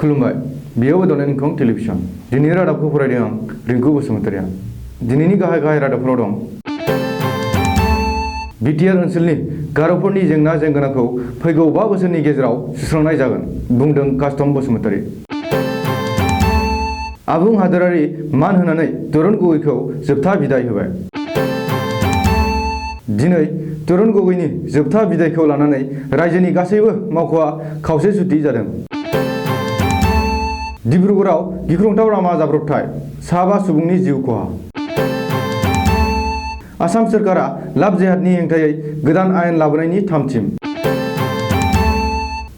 खुलुमबाय बेयो बड'लेण्ड इंखं टेलिभिजन दिनैनि रादाबखौ फरायदों आं रिंकु बसुमतारिया दिनैनि गाहाय रादाबफोराव दं बिटिआर ओनसोलनि गार'फोरनि जेंना जेंगोनाखौ फैगौ 5 बोसोरनि गेजेराव सुस्रांनाय जागोन बुंदों कास्टम बसुमतारि आबुं हादोरारि मान होनानै तरुण गगैखौ जोबथा बिदाय होबाय दिनै तरुण गगैनि जोबथा बिदायखौ लानानै रायजोनि गासैबो मावख'आ खावसे सुथि जादों डिब्रुगड़आव गिख्रंथाव लामा जाब्रबथाय 5 सुबुंनि जिउ खहा आसाम सोरखारा लाभ जेहादनि हेंथायै गोदान आयेन लाबोनायनि थामथिम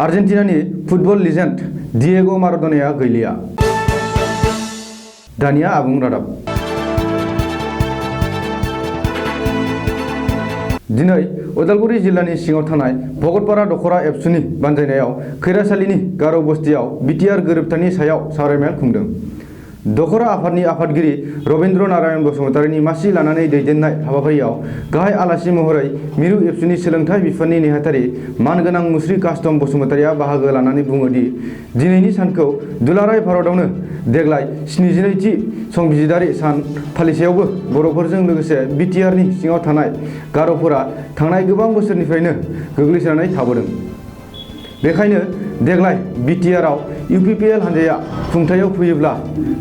आर्जेन्टिनानि फुटबल लिजेन्ड डिएग' माराड'नाया गैलिया दानिया आबुं रादाब दिनै उदालगुरि जिल्लानि सिङाव थानाय भगतपारा दखरा एबसुनि बानजायनायाव खैरासालिनि गार' बस्तियाव बिटिआर गोरोबथानि सायाव सावरायमेल खुंदों दखरा आफादनि आफादगिरि रबीन्द्र नारायण बसुमतारिनि मासि लानानै दैदेननाय हाबाफारियाव गाहाय आलासि महरै मिरु एबसुनि सोलोंथाइ बिफाननि नेहाथारि मानगोनां मुस्रि कास्टम बसुमतारिया बाहागो लानानै बुङो दि दिनैनि सानखौ दुलाराय भारतआवनो देग्लाय 72थि संबिजिदारि सान फालिसेयावबो बर'फोरजों लोगोसे बिटिआरनि सिङाव थानाय गार'फोरा थांनाय गोबां बोसोरनिफ्रायनो गोग्लैसोनानै थाबोदों बेखायनो देग्लाय बिटिआरआव इउपिपिएल हानजाया खुंथायाव फैयोब्ला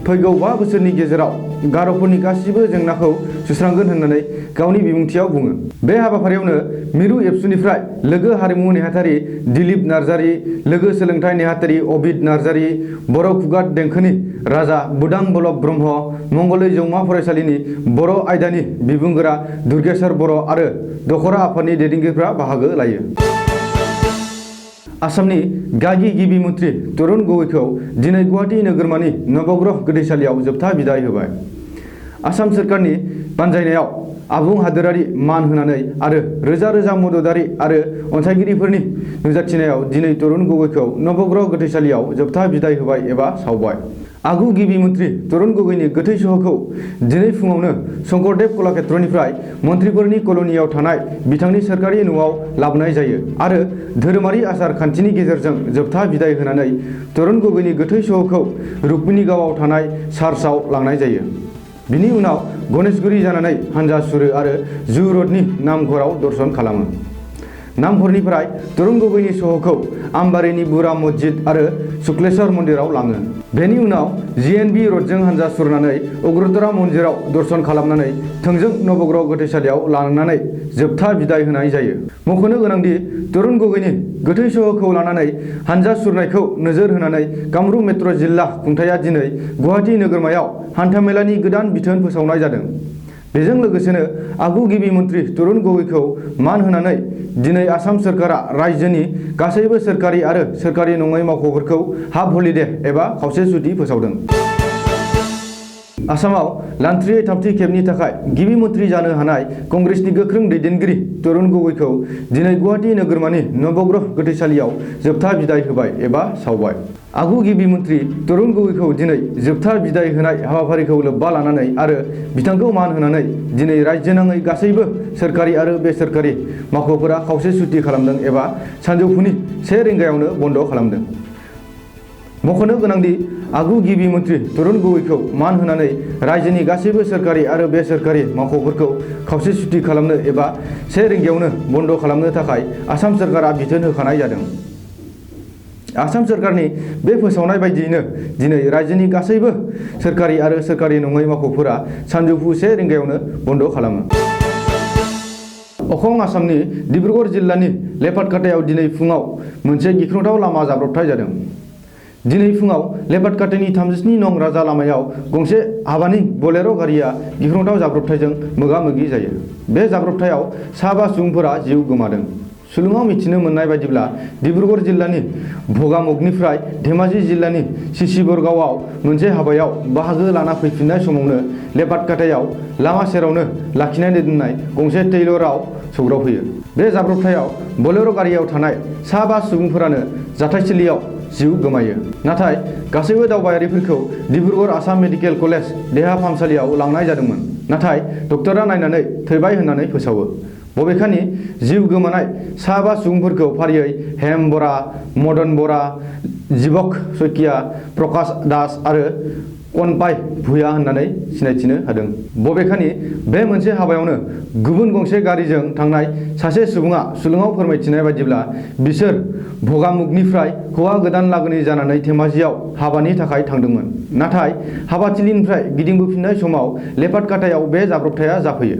फैगौ 5 बोसोरनि गेजेराव गार'फोरनि गासिबो जेंनाखौ सुस्रांगोन होननानै गावनि बिबुंथियाव बुङो बे हाबाफारियावनो मिरु एबसुनिफ्राय लोगो हारिमु नेहाथारि दिलीप नार्जारि लोगो सोलोंथाइ नेहाथारि अबिद नार्जारि बर' खुगा देंखोनि राजा बुदां बल्लभ ब्रह्म मंगलै जौमा फरायसालिनि बर' आयदानि बिबुंगोरा दुर्गेश्वर बर' आरो दखरा आफादनि दैदेनगिरिफ्रा बाहागो लायो आसामनि गागि गिबि मन्त्रि तरुण गगैखौ दिनै गुवाहाटी नोगोरमानि नवग्रह गोथैसालियाव जोबथा बिदाय होबाय आसाम सोरखारनि बानजायनायाव आबुं हादोरारि मान होनानै आरो रोजा रोजा मददारि आरो अनसायगिरिफोरनि नुजाथिनायाव दिनै तरुण गगैखौ नवग्रह गोथैसालियाव जोबथा बिदाय होबाय एबा सावबाय आगु गिबि मन्त्रि तरुण गगैनि गोथै सह'खौ दिनै फुङावनो शंकरदेव कलाक्षेत्रनिफ्राय मन्त्रिफोरनि कल'नियाव थानाय बिथांनि सोरखारि न'आव लाबोनाय जायो आरो धोरोमारि आसार खान्थिनि गेजेरजों जोबथा बिदाय होनानै तरुण गगैनि गोथै सह'खौ रुक्मिणीगावआव थानाय चार्चआव लांनाय जायो बिनि उनाव गणेशगुरि जानानै हानजा सुरो आरो जु र'डनि नामघराव दर्शन खालामो नामघरनिफ्राय तरुण गगैनि सह'खौ आम्बारिनि बुरा मस्जिद आरो शुक्लेश्वर मन्दिराव लाङो बेनि उनाव जिएनबि र'डजों हानजा सुरनानै उग्रतारा मन्दिराव दर्शन खालामनानै थोंजों नवग्रह गोथैसालियाव लांनानै जोबथा बिदाय होनाय जायो मख'नो गोनांदि तरुण गगैनि गोथै सह'खौ लानानै हानजा सुरनायखौ नोजोर होनानै कामरुप मेट्र' जिल्ला खुंथाया दिनै गुवाहाटी नोगोरमायाव हान्थामेलानि गोदान बिथोन फोसावनाय जादों बेजों लोगोसेनो आगु गिबि मन्त्रि तरुण गगैखौ मान होनानै दिनै आसाम सोरखारा रायजोनि गासैबो सोरखारि आरो सोरखारि नङै मावख'फोरखौ हाफ हलिडे एबा खावसे सुथि फोसावदों आसामाव लान्थ्रियै थामथि खेबनि थाखाय गिबि मन्त्रि जानो हानाय कंग्रेसनि गोख्रों दैदेनगिरि तरुण गगैखौ दिनै गुवाहाटी नोगोरमानि नवग्रह गोथैसालियाव जोबथा बिदाय होबाय एबा सावबाय आगु गिबि मन्त्रि तरुण गगैखौ दिनै जोबथा बिदाय होनाय हाबाफारिखौ लोब्बा लानानै आरो बिथांखौ मान होनानै दिनै रायजोनाङै गासैबो सोरखारि आरो बेसरकारि मावख'फोरा खावसे सुथि खालामदों एबा सानजौफुनि 1 रिंगायावनो बन्द खालामदों मख'नो गोनांदि आगु गिबि मन्त्रि तरुण गगैखौ मान होनानै रायजोनि गासैबो सोरखारि आरो बेसरकारि मावख'फोरखौ खावसे सुथि खालामनो एबा 1 रिंगायावनो बन्द खालामनो थाखाय आसाम सोरखारा बिथोन होखानाय जादों आसाम सोरखारनि बे फोसावनाय बायदियैनो दिनै रायजोनि गासैबो सोरखारि आरो सोरखारि नङै मावख'फोरा सानजौफु 1 रिंगायावनो बन्द खालामो अखं आसामनि डिब्रुगड़ जिल्लानि लेपाटकाटायाव दिनै फुङाव मोनसे गिख्रंथाव लामा जाब्रबथाय जादों दिनै फुङाव लेपाटकाटानि 37 नं राजा लामायाव गंसे हाबानि बोलेर' गारिया गिख्रंथाव जाब्रबथायजों मोगा-मोगि जायो बे जाब्रबथायाव 5 सुबुंफोरा जिउ गोमादों सुलुङाव मिथिनो मोननाय बायदिब्ला डिब्रुगड़ जिल्लानि भगामुगनिफ्राय धेमाजि जिल्लानि सिसिबरगावआव मोनसे हाबायाव बाहागो लाना फैफिननाय समावनो लेपाटकाटायाव लामा सेरावनो लाखिनानै दोननाय गंसे टेइलराव सौग्रावफैयो बे जाब्रबथायाव बोलेर' गारियाव थानाय 5 सुबुंफोरानो जाथायथिलियाव जिउ गोमायो नाथाय गासैबो दावबायारिफोरखौ डिब्रुगड़ आसाम मेडिकेल कलेज देहा फाहामसालियाव लांनाय जादोंमोन नाथाय डक्टरा नायनानै थैबाय होननानै फोसावो बबेखानि जिउ गोमानाय सा 5 सुबुंफोरखौ फारियै हेम बरा, मदन बरा, जीबक शइकिया, प्रकाश दास आरो कनपाइ भुया होननानै सिनायथिनो हादों। बबेखानि बे मोनसे हाबायावनो गुबुन गंसे गारिजों थांनाय सासे सुबुङा सुलुङाव फोरमायथिनाय बायदिब्ला बिसोर भगामुगनिफ्राय हौवा गोदान लागोनि जानानै धेमाजियाव हाबानि थाखाय थांदोंमोन। नाथाय हाबाथिलिनिफ्राय गिदिंबोफिननाय समाव लेपाटकाटायाव बे जाब्रबथाया जाफैयो।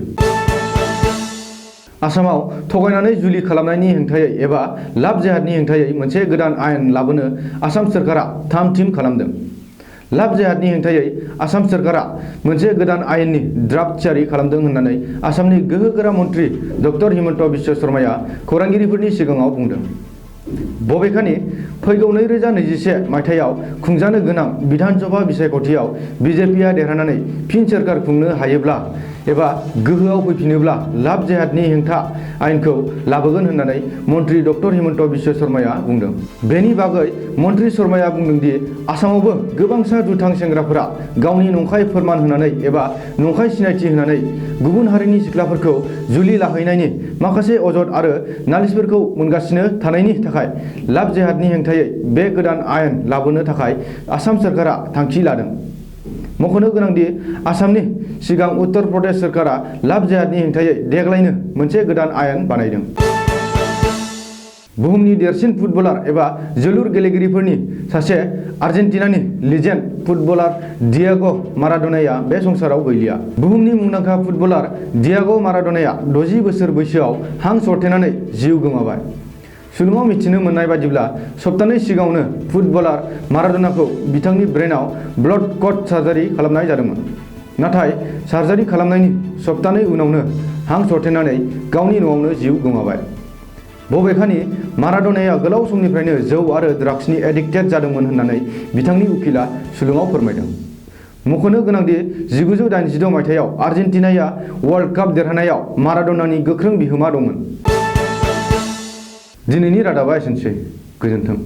आसामाव थगायनानै जुलि खालामनायनि हेंथायै एबा लाभ जेहादनि हेंथायै मोनसे गोदान आयेन लाबोनो आसाम सोरखारा थाम-थिम खालामदों। लाभ जेहादनि हेंथायै आसाम सोरखारा मोनसे गोदान आयेननि ड्राफ्ट थियारि खालामदों होननानै आसामनि गोहोगोरा मन्त्रि डक्टर हिमन्त बिश्व शर्माया खौरांगिरिफोरनि सिगाङाव बुंदों। बबेखानि फैगौ 2021 मायथाइयाव खुंजानो गोनां बिधान सभा बिसायख'थियाव बिजेपिआ देरहानानै फिन सोरखार खुंनो हायोब्ला एबा गोहोआव फैफिनोब्ला लाभ जेहादनि हेंथा आयेनखौ लाबोगोन होननानै मन्त्रि डक्टर हिमन्त बिश्व शर्माया बुंदों। बेनि बागै मन्त्रि शर्माया बुंदों दि आसामावबो गोबांसा दुथां सेंग्राफोरा गावनि नंखाय फोरमान होनानै एबा नंखाय सिनायथि होनानै गुबुन हारिनि सिख्लाफोरखौ जुलि लाहैनायनि माखासे अजद आरो नालिसफोरखौ मोनगासिनो थानायनि थाखाय लाभ जेहादनि हेंथायै बे गोदान आयेन लाबोनो थाखाय आसाम सोरखारा थांखि लादों। मख'नो गोनांदि आसामनि सिगां उत्तर प्रदेश सोरखारा लाभ जेहादनि हेंथायै देग्लायनो मोनसे गोदान आयेन बानायदों। बुहुमनि देरसिन फुटबलार एबा जोलुर गेलेगिरिफोरनि सासे आर्जेन्टिनानि लिजेन्ड फुटबलार डियाग' माराड'नाया बे संसाराव गैलिया। बुहुमनि मुंदांखा फुटबलार डियाग' माराड'नाया 60 बोसोर बैसोआव हां सरथेनानै जिउ गोमाबाय। सुलुङाव मिथिनो मोननाय बादिब्ला सप्तानै सिगाङावनो फुटबलार माराड'नाखौ बिथांनि ब्रेनाव ब्लड क्लट सार्जारि खालामनाय जादोंमोन। नाथाय सार्जारि खालामनायनि सप्तानै उनावनो हां सरथेनानै गावनि न'आवनो जिउ गोमाबाय। बबेखानि माराड'नाया गोलाव समनिफ्रायनो जौ आरो ड्राग्सनि एडिक्टेड जादोंमोन होननानै बिथांनि उखिला सुलुङाव फोरमायदों। मख'नो गोनांदि 1986 मायथाइयाव आर्जेन्टिनाया वर्ल्ड काप देरहानायाव माराड'नानि गोख्रों बिहोमा दंमोन। दिनैनि रादाबा एसेनोसै। गोजोन्थों।